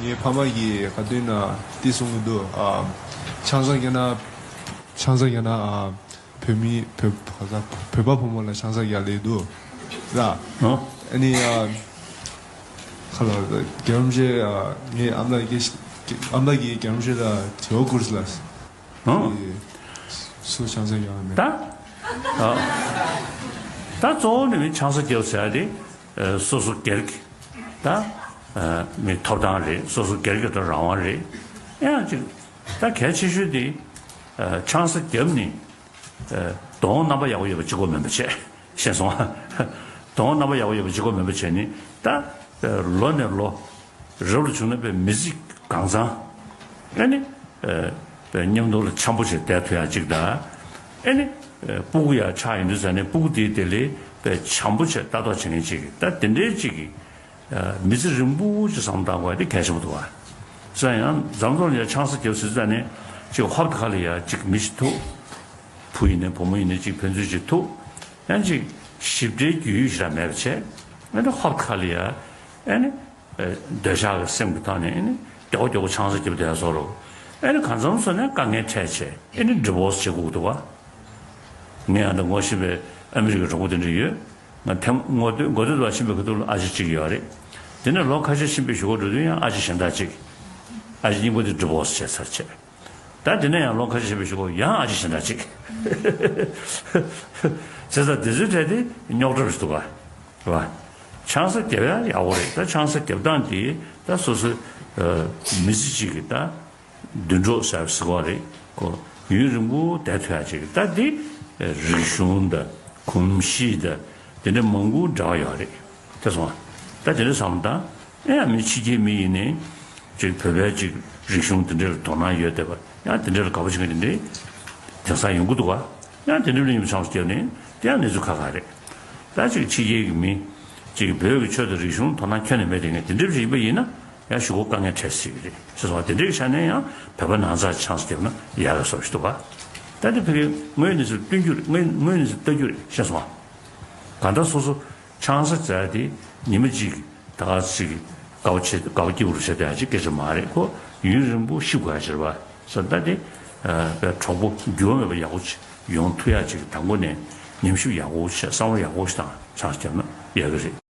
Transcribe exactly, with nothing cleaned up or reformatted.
ངའི་ཕ་མ་གིས་ག་དུས་ན་འདི་གསུང་གི་འདུག་ཨ། ཆང་ས་རྒྱག་ན། ཆང་ས་རྒྱག་ན་ཨ། བོད་མི་བོད་བོད་པ་བུ་མོ་ལ་ཆང་ས་རྒྱག་ལེ་འདུག་ར། ཨ་ནི་ཨ། ཁ་ལ་རྒྱལ་རམ་ཤེ་ཨ། ངའི་ཨམ་ལགས་ཀྱིས་ཨམ་ལགས་ཀྱིས་རྒྱལ་རམ་ཤེ་ལ་དེའོ་ཁུར་སི་ལ། ཨ། སུ་ཆང་ས་རྒྱག་མེད། ད་ཨ། ད་གཙོ་བོ་ནི་མི་ཆང་ས་རྒྱག་ཟེར་ཡ་དེ་སོ་སོ་སྒེར་གྱི་ད་མི་ཐོབ་ཐང་རེད། སོ་སོ་སྒེར་གྱི་ད་རང་དབང་རེད། ཡང་ཅིག་ད་གལ་ཆེ་ཤོས་དེ་ཆང་ས་རྒྱབ་ནི་གདོང་རྣམ་པ་ཡག་པོ་ཡོད་པ་གཅིག་པོ་མིན་པ་བྱས། ཤེས་སོང་ཨ། གདོང་རྣམ་པ་ཡག་པོ་ཡོད་པ་གཅིག་པོ་མིན་པ་བྱས་ནི་ད་ལོ་ནས་ལོ་རབ་ལ་བྱུང་ན་པའི་མི་ཚེ་གང་ཚང་ཨ་ནི་པའི་མཉམ་དུ་ལ་འཆམ་པོ་བྱས་བསྡད་ཐུབ་ཡ་གཅིག་དང་། ཨེ་ནི། སྤུ་གུ་ཡ་ཆགས་ཡིན་དུས་ཙ་ནས་སྤུ་གུ་དེའི་དེ་ལས་པའི་བྱམས་པོ་བྱས་ལྟ་རྟོག་བྱེད་མཁན་ཅིག་ད་དེ་འདྲའི་ཅིག་གི་མི་ཚེ་རིང་པོ་ཅིག་བསམ་བློ་བཏང་དགོས་དེ་གལ་ཆེན་པོ་འདུག་བ། ས་ཡང་འཛམ་བཟོ་ལ་ཡ་ཆང་ས་རྒྱབ་ཟེར་ཙ་ནས་ཅིག་ཧོབ་ཁ་ལ་ཡ་ཅིག་མི་ཞིག་ཐུག་བུ་ཡིན་ནའི་བུ་མོ་ཡིན་ནའི་ཅིག་ཕན་ཚུན་ཅིག་ཐུག་ཡང་ཅིག་ཞིབ་ཕྲའི་རྒྱུས་ཡོད་ཞིག་ར་མེད་པ་བྱས། ཨེ་ནི་ཧོབ་ཁ་ལ་ཡ་ཨེ་ནི། འདོད་ཆགས་ཀྱི་སེམས་ཀྱི་ཐོག་ནས་ཨེ་ནི་མགྱོགས་མགྱོགས་ཆང་ས་རྒྱབ་བསྡད་བཟོ་རོགས། ཨེ་ནི་གང་འཚམ་སོང་ནས་དཀའ་ངལ་འཕྲད་བྱས་ཨེ་ནི་ཌི་བོར་སི་བྱེད་དགོས་འདུག་བ། ངས་ཨ་ད་ངོ་ཤེས་པའི་ཨ་མི་རི་ཀའི་གྲོགས་པོ་དེ་འདྲ་ཡོད། ང་ཐེམ་ངོ་སྟོད་མགོ་སྟོད་དུ་ཕྱིན་པའི་ཁ་ཐུག་ལ་ཨ་ཅེ་གཅིག་ཡོད་རེད། དེ་ནས་ལོ་ཁ་ཤས་ཕྱིན་པའི་གཞུག་གུ་འགྲོ་དུས་ཡང་ཨ་ཅེ་གཞན་དག་གཅིག་ཨ་ཅེ་གཉིས་པོ་དེ་ཌི་བོར་སི་བྱས་ཚར་བྱས། ད་དེ་ནས་ཡང་ལོ་ཁ་ཤས་ཕྱིན་པའི་གཞུག་གུ་ཡང་ཨ་ཅེ་གཞན་དག་གཅིག་བྱས་ཙང་དེ་ཚོའི་གྲས་དེ་རྙོག་དྲ་རེད་འདུག་ག་རེད་བ། ཆང་ས་རྒྱབ་ཡ་ཡག་པོ་རེད། ད་ཆང་ས་རྒྱབ་སྟངས་དེ་ད་སོ་སོའི་མི་ཚེ་གཅིག་གི་ད་དུད་འགྲོ་ཟེར་ཟེར་བ་རེད་ཁོ། ཡུན་རིང་པོ་བསྡད་ཐུབ་ཡ་ཅིག་ད་འདི་རིག་གཞུང་དང་གོམས་གཤིས་དང་དེ་འདྲ་མང་པོ་འབྲེལ་བ་ཡོད་རེད། དེ་སོང་ད་དེ་འདྲ་བསམ་བློ་བཏང་ཨེ་ཡ་མི་ཕྱི་རྒྱལ་མི་ཡིན་ནའི་ཅིག་བོད་པའི་ཅིག་རིག་གཞུང་དེ་འདྲ་ལ་དོ་སྣང་ཡོད་བསྡད་པ་ཡང་དེ་འདྲ་ལ་དགའ་པོ་བྱེད་མཁན་དེ་འདྲ་དེང་སང་ཡོང་གི་འདུག་ག་ཡང་དེ་འདྲ་ལ་ཡིན་པ་ཆང་ས་བརྒྱབ་ནས་དེ་ཡང་གནས་ཚུལ་ཁག་ཁག་རེད། ད་ཅིག་ཕྱི་རྒྱལ་གྱི་མི་ཅིག་བོད་ཀྱི་ཆོས་དང་རིག་གཞུང་དོ་སྣང་ཁྱོན་ནས་མེད་དེ་ངས་དེ་འདྲ་ཞིག་ཡིན་པ་ཡིན་ན་ཡང་ཞུ་སྒོ་དཀའ་ངལ་འཕྲད་སྲིད་ཀྱི་རེད་ཟེར་སོང་བ། དེ་འདྲའི་ཆ་ནས་ཡང་བོད་པ་ནང་ཚགས་ཆང་ས་བརྒྱབ་ན་ཡག་གི་བཟོ་ཞིག་འདུག་ག་ད་དེ་ཕ་གིའི་དངོས་གནས་སུ་སྟོན་རྒྱུ་རེད། དངོས་དངོས་གནས་སུ་ལྟ་རྒྱུ་རེད་ཤེས་སོང་བ། གང་ལྟར་སོ་སོ་ཆང་ས་བཙལ་ཏེ་ཉི་མ་གཅིག་ད་ག་ཅིག་དགའ་བོ་བྱེད་དགའ་བོ་སྐྱིད་པོ་བྱེད་དེ་ཡ་ཅིག་སྐད་ཆ་མ་རེད་ཁོ། ཡུན་རིང་པོ་ཤི་དགོས་ཡ་ཅིག་རེད་བ། ས་ད་དེ་པའི་གྲོགས་པོ་འགྱུར་བ་མེད་པ་ཡག་པོ་ཅིག་ཡོང་ཐུབ་ཡ་ཅིག་དང་པོ་ནས་ཉམས་ཞིབ་ཡག་པོ་བྱས་བསམ་བློ་ཡག་པོ་ཞིག་བཏང་ཆང་ས་བརྒྱབ་ན་ཡག་གི་རེད།